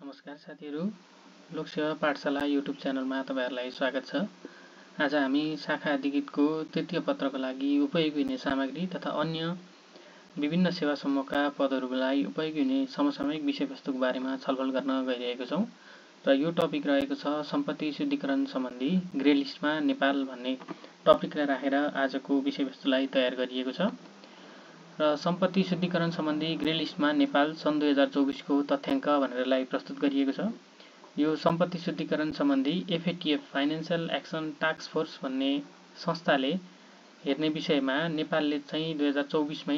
नमस्कार साथीहरू, लोकसेवा पाठशाला युट्युब च्यानलमा तपाईहरुलाई स्वागत छ। आज हामी शाखा अधिकृतको तृतीय पत्रको लागि उपयोगी हुने सामग्री तथा अन्य विभिन्न सेवा समूहका पदहरुलाई उपयोगी हुने समसामयिक विषयवस्तुको बारेमा छलफल गर्न गइरहेको छौं र यो टपिक रहेको छ सम्पत्ति शुद्धिकरण सम्बन्धी ग्रे लिस्टमा नेपाल भन्ने टपिकलाई राखेर आजको विषयवस्तुलाई तयार गरिएको छ। र सम्पत्ति शुद्धिकरण सम्बन्धी ग्रे लिस्टमा नेपाल सन् 2024 को तथ्याङ्क भनेरलाई प्रस्तुत गरिएको छ। यो सम्पत्ति शुद्धिकरण सम्बन्धी FATF financial action task force भन्ने संस्थाले हेर्ने विषयमा नेपालले चाहिँ 2024 मै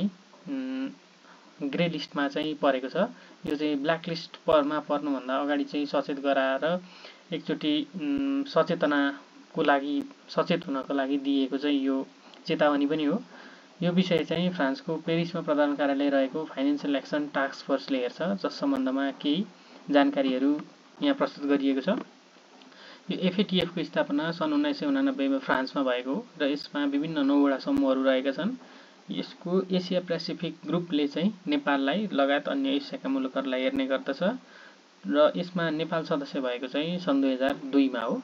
ग्रे लिस्टमा चाहिँ परेको छ। यो चाहिँ ब्ल्याक लिस्ट मा पर्नुभन्दा अगाडि चाहिँ सचेत गराएर एकचोटि सचेतनाको लागि सचेत हुनको लागि दिएको चाहिँ यो चेतावनी पनि हो। यो विषय चाहिँ फ्रान्सको पेरिसमा प्रधान कार्यालय रहेको फाइनान्शियल एक्सन टास्क फोर्सले हेर्छ, जस सम्बन्धमा केही जानकारीहरू यहाँ प्रस्तुत गरिएको छ। यो एफएटीएफ को स्थापना सन् 1989 मा फ्रान्समा भएको हो र यसमा विभिन्न 9 वटा समूहहरू रहेका छन्। यसको एसिया पेसिफिक ग्रुपले चाहिँ नेपाललाई लगायत अन्य एसियाका मुलुकहरूलाई हेर्ने गर्दछ र यसमा नेपाल सदस्य भएको चाहिँ सन् 2002 मा हो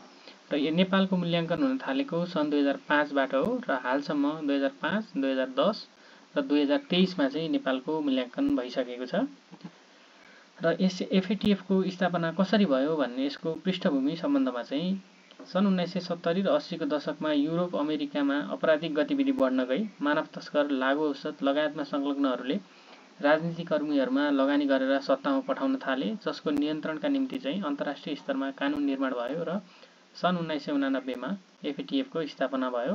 र यो नेपालको मूल्याङ्कन हुन थालेको सन् 2005 बाट हो र हालसम्म 2005, 2010 र 2023 मा चाहिँ नेपालको मूल्याङ्कन भइसकेको छ। र यस एफएटीएफ को स्थापना कसरी भयो भन्ने यसको पृष्ठभूमि सम्बन्धमा चाहिँ सन् 1970 र 80 को दशकमा युरोप अमेरिकामा आपराधिक गतिविधि बढ्न गई मानव तस्कर, लागु औषध लगायतमा संलग्नहरूले राजनीतिक कर्मीहरूमा लगानी गरेर सत्तामा पठाउन थाले, जसको नियन्त्रणका निम्ति चाहिँ अन्तर्राष्ट्रिय स्तरमा कानुन निर्माण भयो र सन् 1989 मा एफएटीएफ को स्थापना भयो।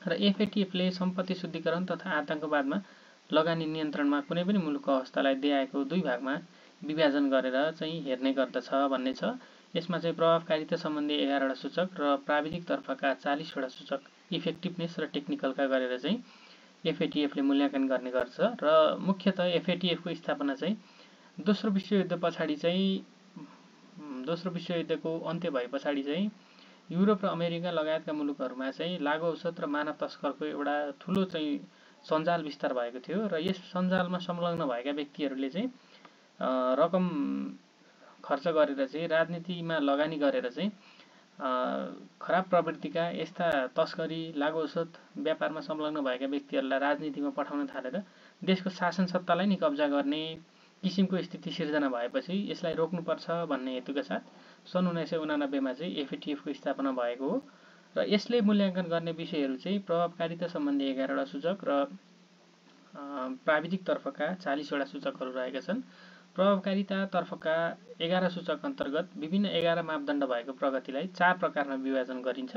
र एफएटीएफले सम्पत्ति शुद्धिकरण तथा आतंकवादमा लगानी नियन्त्रणमा कुनै पनि मुलुकको अवस्थालाई देखाएको दुई भागमा विभाजन गरेर चाहिँ हेर्ने गर्दछ भन्ने छ। यसमा चाहिँ प्रभावकारिता सम्बन्धी 11 वटा सूचक र प्राविधिक तर्फका 40 वटा सूचक इफेक्टिभनेस र टेक्निकलका गरेर चाहिँ एफएटीएफले मूल्याङ्कन गर्ने गर्छ। र मुख्यतः एफएटीएफ को स्थापना चाहिँ दोस्रो विश्वयुद्ध पछाडि चाहिँ दोस्रो विश्वयुद्धको अन्त्य भए पछाडि चाहिँ युरोप र अमेरिका लगायतका मुलुकहरूमा चाहिँ लागु औषध र मानव तस्करको एउटा ठूलो चाहिँ सञ्जाल विस्तार भएको थियो र यस सञ्जालमा संलग्न भएका व्यक्तिहरूले चाहिँ रकम खर्च गरेर चाहिँ राजनीतिमा लगानी गरेर चाहिँ खराब प्रवृत्तिका यस्ता तस्करी, लागु औषध व्यापारमा संलग्न भएका व्यक्तिहरूलाई राजनीतिमा पठाउन थालेर देशको शासन सत्तालाई नै कब्जा गर्ने किसिमको स्थिति सिर्जना भएपछि यसलाई रोक्नुपर्छ भन्ने हेतुका साथ सन् 1989 मा चाहिँ एफएटीएफ को स्थापना भएको हो र यसले मूल्याङ्कन गर्ने विषयहरू चाहिँ प्रभावकारिता सम्बन्धी 11 वटा सूचक र प्राविधिक तर्फका 40 वटा सूचकहरू रहेका छन्। प्रभावकारिता तर्फका 11 सूचक अन्तर्गत विभिन्न 11 मापदण्ड भएको प्रगतिलाई 4 प्रकारमा विभाजन गरिन्छ।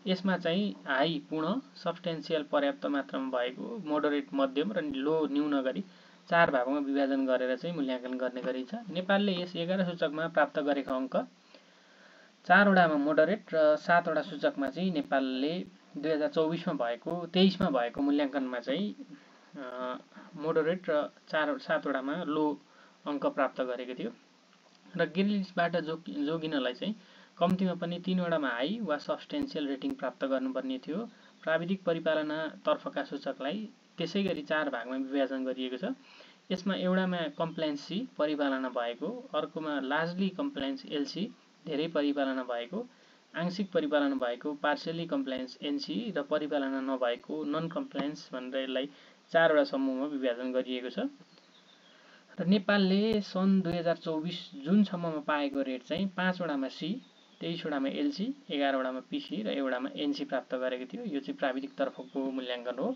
यसमा चाहिँ हाई पूर्ण, सब्स्टेन्शियल पर्याप्त मात्रामा भएको, मोडरेट मध्यम र लो न्यून गरी 4 भागमा विभाजन गरेर चाहिँ मूल्याङ्कन गर्ने गरिन्छ। नेपालले यस 11 सूचकमा प्राप्त गरेको अङ्क 4 वटामा मोडरेट र 7 वटा सूचकमा चाहिँ नेपालले 2024 मा भएको 23 मा भएको मूल्याङ्कनमा चाहिँ मोडरेट र 7 वटामा लो अङ्क प्राप्त गरेको थियो। र ग्रे लिस्टबाट जोगिनलाई चाहिँ कम्तीमा पनि 3 वटामा हाई वा सब्स्टेन्शियल रेटिङ प्राप्त गर्नुपर्ने थियो। प्राविधिक परिपालना तर्फका सूचकलाई त्यसैगरी 4 भागमा विभाजन गरिएको छ। यसमा एउटामा कम्प्लायन्स सी परिपालना भएको, अर्कोमा लार्जली कम्प्लायन्स एलसी धेरै परिपालना भएको, आंशिक परिपालना भएको पार्शियली कम्प्लायन्स एनसी र परिपालना नभएको नन कम्प्लायन्स भनेर यसलाई 4 वटा समूहमा विभाजन गरिएको छ। र नेपालले सन् 2024 जुनसम्ममा पाएको रेट चाहिँ 5 वटामा सी, 23 वटामा एलसी, 11 वटामा पीसी र 1 वटामा एनसी प्राप्त गरेको थियो। यो चाहिँ प्राविधिक तर्फको मूल्याङ्कन हो।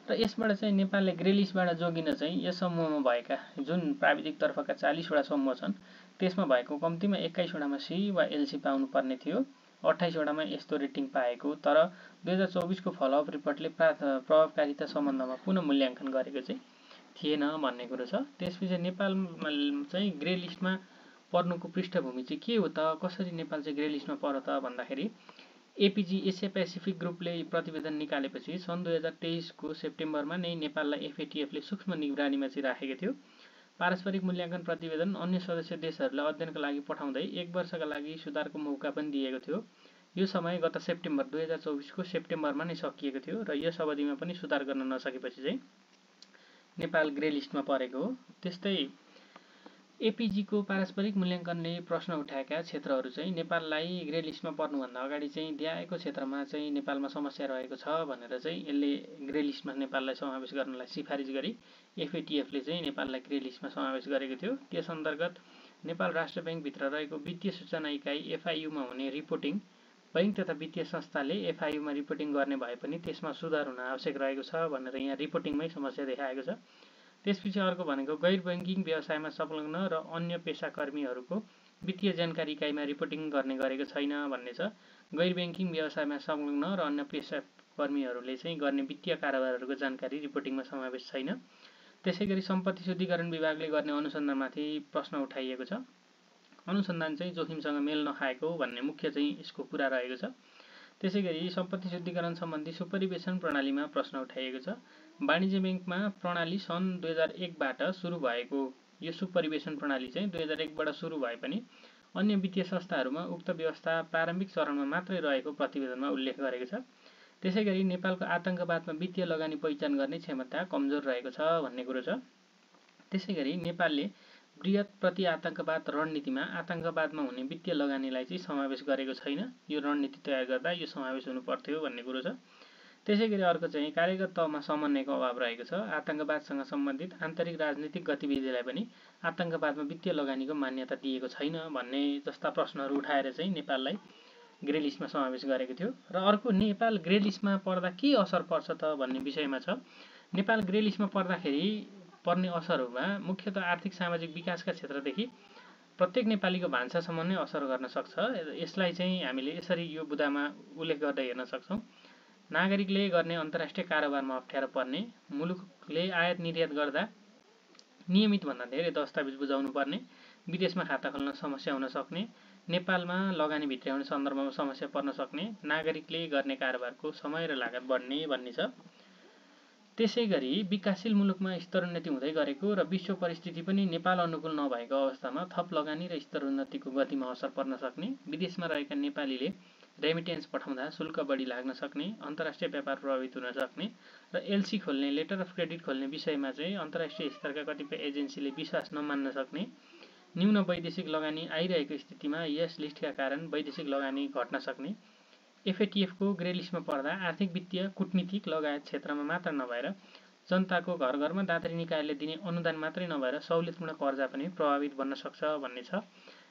र यसबाट चाहिँ नेपालले ग्रे लिस्टबाट जोगिन चाहिँ यस समूहमा भएका जुन प्राविधिक तर्फका 40 वटा समूह छन् त्यसमा भएको कम्तीमा 21 वटामा सी वा एलसी पाउनु पर्ने थियो। 28 वटामा यस्तो रेटिङ पाएको, तर 2024 को फलोअप रिपोर्टले प्रभावकारिता सम्बन्धमा पुनः मूल्याङ्कन गरेको चाहिँ थिएन भन्ने कुरो छ। त्यसपछि नेपालमा चाहिँ ग्रे लिस्टमा पर्नुको पृष्ठभूमि चाहिँ के हो त, कसरी नेपाल चाहिँ ग्रे लिस्टमा पर्यो त भन्दाखेरि एपीजी एसिया पेसिफिक ग्रुपले प्रतिवेदन निकालेपछि सन् 2023 को सेप्टेम्बरमा नै नेपाललाई एफएटीएफले सूक्ष्म निगरानीमा चाहिँ राखेको थियो। पारस्परिक मूल्याङ्कन प्रतिवेदन अन्य सदस्य देशहरूलाई अध्ययनका लागि पठाउँदै 1 वर्षका लागि सुधारको मौका पनि दिएको थियो। यो समय गत सेप्टेम्बर 2024 को सेप्टेम्बरमा नै सकिएको थियो र यस अवधिमा पनि सुधार गर्न नसकेपछि चाहिँ नेपाल ग्रे लिस्टमा परेको हो। त्यस्तै एपीजीको पारस्परिक मूल्याङ्कनले प्रश्न उठाएका क्षेत्रहरू चाहिँ नेपाललाई ग्रे लिस्टमा पर्नुभन्दा अगाडि चाहिँ दिआएको क्षेत्रमा चाहिँ नेपालमा समस्या रहेको छ भनेर चाहिँ यसले ग्रे लिस्टमा नेपाललाई समावेश गर्नलाई सिफारिस गरी एफएटिएफले चाहिँ नेपाललाई ग्रे लिस्टमा समावेश गरेको थियो। त्यस अन्तर्गत नेपाल राष्ट्र ब्याङ्कभित्र रहेको वित्तीय सूचना इकाइ एफआइयुमा हुने रिपोर्टिङ बैङ्क तथा वित्तीय संस्थाले एफआइयुमा रिपोर्टिङ गर्ने भए पनि त्यसमा सुधार हुन आवश्यक रहेको छ भनेर यहाँ रिपोर्टिङमै समस्या देखाएको छ। त्यसपछि अर्को भनेको गैर बैङ्किङ व्यवसायमा संलग्न र अन्य पेसाकर्मीहरूको वित्तीय जानकारी इकाइमा रिपोर्टिङ गर्ने गरेको छैन भन्ने छ। गैर ब्याङ्किङ व्यवसायमा संलग्न र अन्य पेसाकर्मीहरूले चाहिँ गर्ने वित्तीय कारोबारहरूको जानकारी रिपोर्टिङमा समावेश छैन। त्यसै गरी सम्पत्ति शुद्धिकरण विभागले गर्ने अनुसन्धानमाथि प्रश्न उठाइएको छ। अनुसन्धान चाहिँ जोखिमसँग मेल नखाएको भन्ने मुख्य चाहिँ यसको कुरा रहेको छ। त्यसै गरी सम्पत्ति शुद्धिकरण सम्बन्धी सुपरिवेशन प्रणालीमा प्रश्न उठाइएको छ। वाणिज्य ब्याङ्कमा प्रणाली सन् 2001बाट सुरु भएको यो सुपरिवेशन प्रणाली चाहिँ 2001बाट सुरु भए पनि अन्य वित्तीय संस्थाहरूमा उक्त व्यवस्था प्रारम्भिक चरणमा मात्रै रहेको प्रतिवेदनमा उल्लेख गरेको छ। त्यसै गरी नेपालको आतंकवादमा वित्तीय लगानी पहिचान गर्ने क्षमता कमजोर रहेको छ भन्ने कुरो छ। त्यसै गरी नेपालले बृहत प्रति आतंकवाद रणनीतिमा आतंकवादमा हुने वित्तीय लगानीलाई चाहिँ समावेश गरेको छैन। यो रणनीति तयार गर्दा यो समावेश हुनु पर्थ्यो भन्ने कुरो छ। त्यसै गरी अर्को चाहिँ कार्यगत तहमा समन्वयको अभाव रहेको छ। आतंकवादसँग सम्बन्धित आन्तरिक राजनीतिक गतिविधिलाई पनि आतंकवादमा वित्तीय लगानीको मान्यता दिएको छैन भन्ने जस्ता प्रश्नहरू उठाएर चाहिँ नेपाललाई ग्रे लिस्टमा समावेश गरेको थियो। र अर्को नेपाल ग्रे लिस्टमा पर्दा के असर पर्छ त भन्ने विषयमा छ। नेपाल ग्रे लिस्टमा पर्दाखेरि पर्ने असरहरूमा मुख्यतः आर्थिक सामाजिक विकासका क्षेत्रदेखि प्रत्येक नेपालीको भान्सासम्म नै असर गर्न सक्छ। यसलाई चाहिँ हामीले यसरी यो बुदामा उल्लेख गर्दै हेर्न सक्छौँ। नागरिकले गर्ने अन्तर्राष्ट्रिय कारोबारमा अप्ठ्यारो पर्ने, मुलुकले आयात निर्यात गर्दा नियमितभन्दा धेरै दस्तावेज बुझाउनु पर्ने, विदेशमा खाता खोल्न समस्या हुन सक्ने, नेपालमा लगानी भित्र्याउने सन्दर्भमा समस्या पर्न सक्ने, नागरिकले गर्ने कारोबारको समय र लागत बढ्ने भन्ने छ। त्यसै गरी विकासशील मुलुकमा स्तरोन्नति हुँदै गरेको र विश्व परिस्थिति पनि नेपाल अनुकूल नभएको अवस्थामा थप लगानी र स्तरोन्नतिको गतिमा असर पर्न सक्ने, विदेशमा रहेका नेपालीले रेमिटेन्स पठाउँदा शुल्क बढी लाग्न सक्ने, अन्तर्राष्ट्रिय व्यापार प्रभावित हुन सक्ने र एलसी खोल्ने लेटर अफ क्रेडिट खोल्ने विषयमा चाहिँ अन्तर्राष्ट्रिय स्तरका कतिपय एजेन्सीले विश्वास नमान्न सक्ने, न्यून वैदेशिक लगानी आइरहेको स्थितिमा यस लिस्टका कारण वैदेशिक लगानी घट्न सक्ने, एफएटिएफको ग्रे लिस्टमा पर्दा आर्थिक वित्तीय कूटनीतिक लगायत क्षेत्रमा मात्र नभएर जनताको घर घरमा दात्री निकायले दिने अनुदान मात्रै नभएर सहुलियतपूर्ण कर्जा पनि प्रभावित बन्न सक्छ भन्ने छ।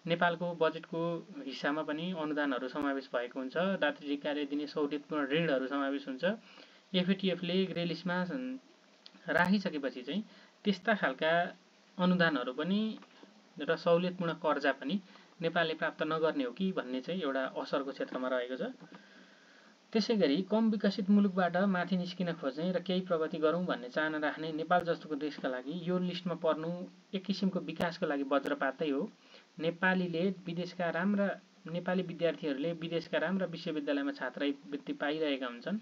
नेपालको बजेटको हिस्सामा पनि अनुदानहरू समावेश भएको हुन्छ। दात्री निकायले दिने सहुलियतपूर्ण ऋणहरू समावेश हुन्छ। एफएटिएफले ग्रे लिस्टमा राखिसकेपछि चाहिँ त्यस्ता खालका अनुदानहरू पनि र सहुलियतपूर्ण कर्जा पनि नेपालले प्राप्त नगर्ने हो कि भन्ने चाहिँ एउटा असरको क्षेत्रमा रहेको छ। त्यसै गरी कम विकसित मुलुकबाट माथि निस्किन खोज्ने र केही प्रगति गरौँ भन्ने चाहना राख्ने नेपाल जस्तोको देशका लागि यो लिस्टमा पर्नु एक किसिमको विकासको लागि वज्रपातै हो। नेपाली विद्यार्थीहरूले विदेशका राम्रा विश्वविद्यालयमा छात्रवृत्ति पाइरहेका हुन्छन्।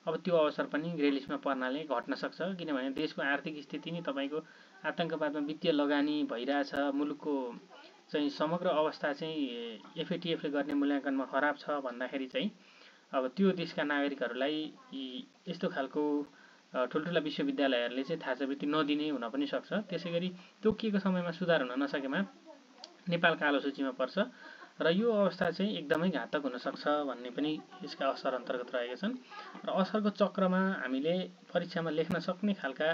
अब त्यो अवसर पनि ग्रे लिस्टमा पर्नाले घट्न सक्छ, किनभने देशको आर्थिक स्थिति नै तपाईँको आतंकवादमा वित्तीय लगानी भइरहेछ, मुलुकको चाहिँ समग्र अवस्था चाहिँ एफएटिएफले गर्ने मूल्याङ्कनमा खराब छ भन्दाखेरि चाहिँ अब त्यो देशका नागरिकहरूलाई यस्तो खालको ठुल्ठुला विश्वविद्यालयहरूले चाहिँ छात्रवृत्ति नदिने हुन पनि सक्छ। त्यसै गरी तोकिएको समयमा सुधार हुन नसकेमा नेपाल कालो सूचीमा पर्छ र यो अवस्था चाहिँ एकदमै घातक हुन सक्छ भन्ने पनि यसका असर अन्तर्गत रहेका छन्। र असरको चक्रमा हामीले परीक्षामा लेख्न सक्ने खालका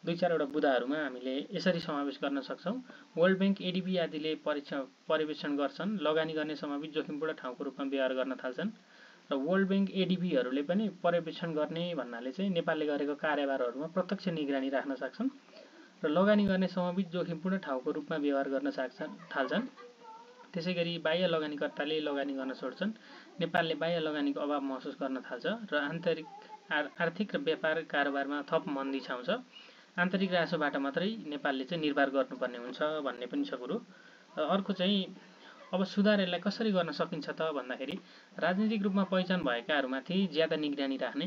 2-4वटा बुदाहरूमा हामीले यसरी समावेश गर्न सक्छौँ। वर्ल्ड ब्याङ्क एडिबी आदिले पर्यवेक्षण गर्छन्, लगानी गर्ने सम्भावित जोखिमपूर्ण ठाउँको रूपमा व्यवहार गर्न थाल्छन् र वर्ल्ड ब्याङ्क एडिबीहरूले पनि पर्यवेक्षण गर्ने भन्नाले चाहिँ नेपालले गरेको कारोबारहरूमा प्रत्यक्ष निगरानी राख्न सक्छन् र लगानी गर्ने सम्भावित जोखिमपूर्ण ठाउँको रूपमा व्यवहार गर्न थाल्छन्। त्यसै गरी बाह्य लगानीकर्ताले लगानी गर्न छोड्छन्, नेपालले बाह्य लगानीको अभाव महसुस गर्न थाल्छ र आर्थिक र व्यापार कारोबारमा थप मन्दी छाउँछ। आन्तरिक राजस्वबाट मात्रै नेपालले चाहिँ निर्वाह गर्नुपर्ने हुन्छ भन्ने पनि छ कुरो। अर्को चाहिँ अब सुधार यसलाई कसरी गर्न सकिन्छ त भन्दाखेरि राजनीतिक रूपमा पहिचान भएकाहरूमाथि ज्यादा निगरानी राख्ने।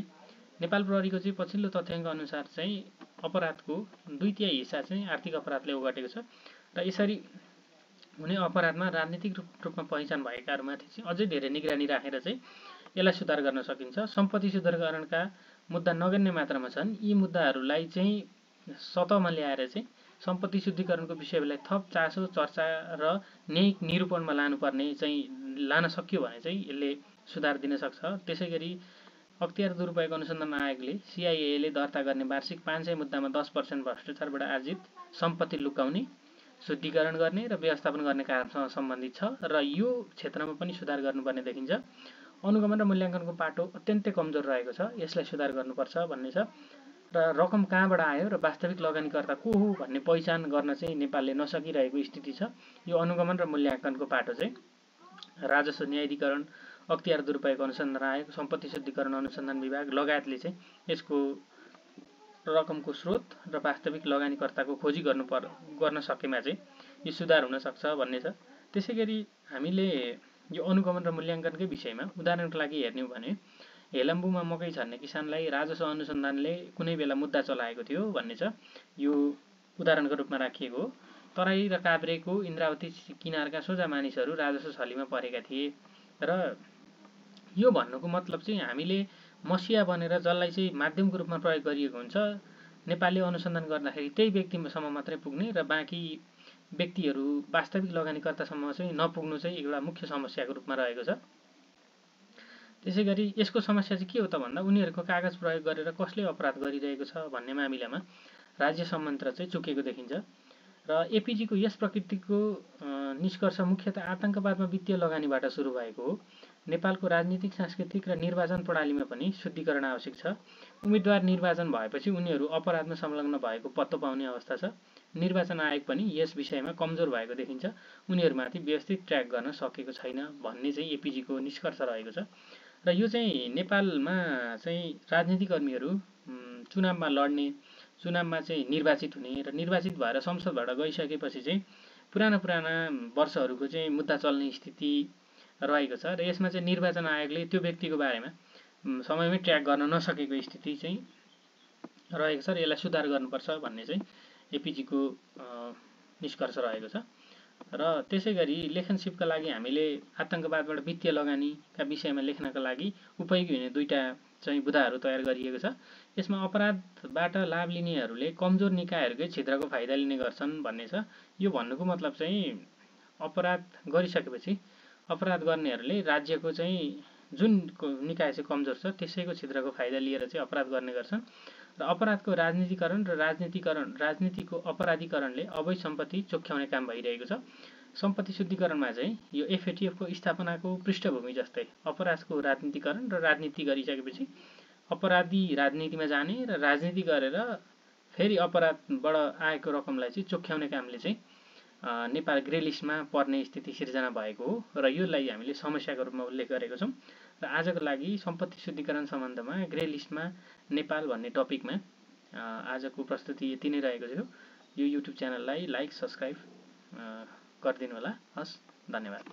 नेपाल प्रहरीको चाहिँ पछिल्लो तथ्याङ्क अनुसार चाहिँ अपराधको 2/3 हिस्सा चाहिँ आर्थिक अपराधले ओगटेको छ र यसरी हुने अपराधमा राजनीतिक रूपमा पहिचान भएकाहरूमाथि चाहिँ अझै धेरै निगरानी राखेर चाहिँ यसलाई सुधार गर्न सकिन्छ। सम्पत्ति शुद्धिकरणका मुद्दा नगण्य मात्रामा छन्। यी मुद्दाहरूलाई चाहिँ सतहमा ल्याएर चाहिँ सम्पत्ति शुद्धिकरणको विषयलाई थप चासो चर्चा र न्यायिक निरूपणमा लानुपर्ने चाहिँ लान सकियो भने चाहिँ यसले सुधार दिन सक्छ। त्यसैगरी अख्तियार दुरुपयोग अनुसन्धान आयोगले सिआइएले दर्ता गर्ने वार्षिक 500 मुद्दामा 10% भ्रष्टाचारबाट आर्जित सम्पत्ति लुकाउने, शुद्धिकरण गर्ने र व्यवस्थापन गर्ने कार्यसँग सम्बन्धित छ र यो क्षेत्रमा पनि सुधार गर्नुपर्ने देखिन्छ। अनुगमन र मूल्याङ्कनको पाटो अत्यन्तै कमजोर रहेको छ, यसलाई सुधार गर्नुपर्छ भन्ने छ। र रकम कहाँबाट आयो र वास्तविक लगानीकर्ता को हो भन्ने पहिचान गर्न चाहिँ नेपालले नसकिरहेको स्थिति छ। यो अनुगमन र मूल्याङ्कनको पाटो चाहिँ राजस्व न्यायाधिकरण, अख्तियार दुरुपयोग अनुसन्धान आयोग, सम्पत्ति शुद्धिकरण अनुसन्धान विभाग लगायतले चाहिँ यसको रकमको स्रोत र वास्तविक लगानीकर्ताको खोजी गर्न सकेमा चाहिँ यो सुधार हुन सक्छ भन्ने छ। त्यसैगरी हामीले यो अनुगमन र मूल्याङ्कनकै विषयमा उदाहरणको लागि हेर्ने हो भने हेलम्बुमा मकै छर्ने किसानलाई राजस्व अनुसन्धानले कुनै बेला मुद्दा चलाएको थियो भन्ने छ। यो उदाहरणको रूपमा राखिएको हो। तराई र काभ्रेको इन्द्रावती किनारका सोझा मानिसहरू राजस्व छलीमा परेका थिए र यो भन्नुको मतलब चाहिँ हामीले मसिया बनेर जसलाई चाहिँ माध्यमको रूपमा प्रयोग गरिएको हुन्छ नेपालले अनुसन्धान गर्दाखेरि त्यही व्यक्तिसम्म मात्रै पुग्ने र बाँकी व्यक्तिहरू वास्तविक लगानीकर्तासम्म चाहिँ नपुग्नु चाहिँ एउटा मुख्य समस्याको रूपमा रहेको छ। त्यसैगरी यसको समस्या चाहिँ के हो त भन्दा उनीहरूको कागज प्रयोग गरेर कसले अपराध गरिरहेको छ भन्ने मामिलामा राज्य संयन्त्र चाहिँ चुकेको देखिन्छ र एपिजीको यस प्रकृतिको निष्कर्ष मुख्यतः आतंकवादमा वित्तीय लगानीबाट सुरु भएको हो। नेपालको राजनीतिक, सांस्कृतिक र निर्वाचन प्रणालीमा पनि शुद्धिकरण आवश्यक छ। उम्मेदवार निर्वाचन भएपछि उनीहरू अपराधमा संलग्न भएको पत्तो पाउने अवस्था छ। निर्वाचन आयोग पनि यस विषयमा कमजोर भएको देखिन्छ, उनीहरूमाथि व्यवस्थित ट्र्याक गर्न सकेको छैन भन्ने चाहिँ एपिजीको निष्कर्ष रहेको छ। र यो चाहिँ नेपालमा चाहिँ राजनीतिकर्मीहरू चुनावमा लड्ने, चुनावमा चाहिँ निर्वाचित हुने र निर्वाचित भएर संसदबाट गइसकेपछि चाहिँ पुराना वर्षहरूको चाहिँ मुद्दा चल्ने स्थिति रहेको छ र यसमा चाहिँ निर्वाचन आयोगले त्यो व्यक्तिको बारेमा समयमै ट्र्याक गर्न नसकेको स्थिति चाहिँ रहेको छ र यसलाई सुधार गर्नुपर्छ भन्ने चाहिँ एपिजीको निष्कर्ष रहेको छ। र त्यसैगरी लेखनसिपका लागि हामीले आतंकवादबाट वित्तीय लगानीका विषयमा लेख्नका लागि उपयोगी हुने दुईटा चाहिँ बुदाहरू तयार गरिएको छ। यसमा अपराधबाट लाभ लिनेहरूले कमजोर निकायहरूकै छिद्रको फाइदा लिने गर्छन् भन्ने छ। यो भन्नुको मतलब चाहिँ अपराध गरिसकेपछि अपराध गर्नेहरूले राज्यको चाहिँ जुन निकाय चाहिँ कमजोर छ त्यसैको छिद्रको फाइदा लिएर चाहिँ अपराध गर्ने गर्छन् र अपराधको राजनीतिकरण र राजनीतिको अपराधीकरणले अवैध सम्पत्ति चोख्याउने काम भइरहेको छ। सम्पत्ति शुद्धिकरणमा चाहिँ यो एफएटिएफको स्थापनाको पृष्ठभूमि जस्तै अपराधको राजनीतिकरण र राजनीति गरिसकेपछि अपराधी राजनीतिमा जाने र राजनीति गरेर फेरि अपराधबाट आएको रकमलाई चाहिँ चोख्याउने कामले चाहिँ नेपाल ग्रे लिस्टमा पर्ने स्थिति सिर्जना भएको हो र योलाई हामीले समस्याको रूपमा उल्लेख गरेको छौँ। र आजको लागि सम्पत्ति शुद्धिकरण सम्बन्धमा ग्रे लिस्टमा नेपाल भन्ने टपिकमा आजको प्रस्तुति यति नै रहेको थियो। यो युट्युब च्यानललाई लाइक, सब्सक्राइब गरिदिनु होला। हस्, धन्यवाद।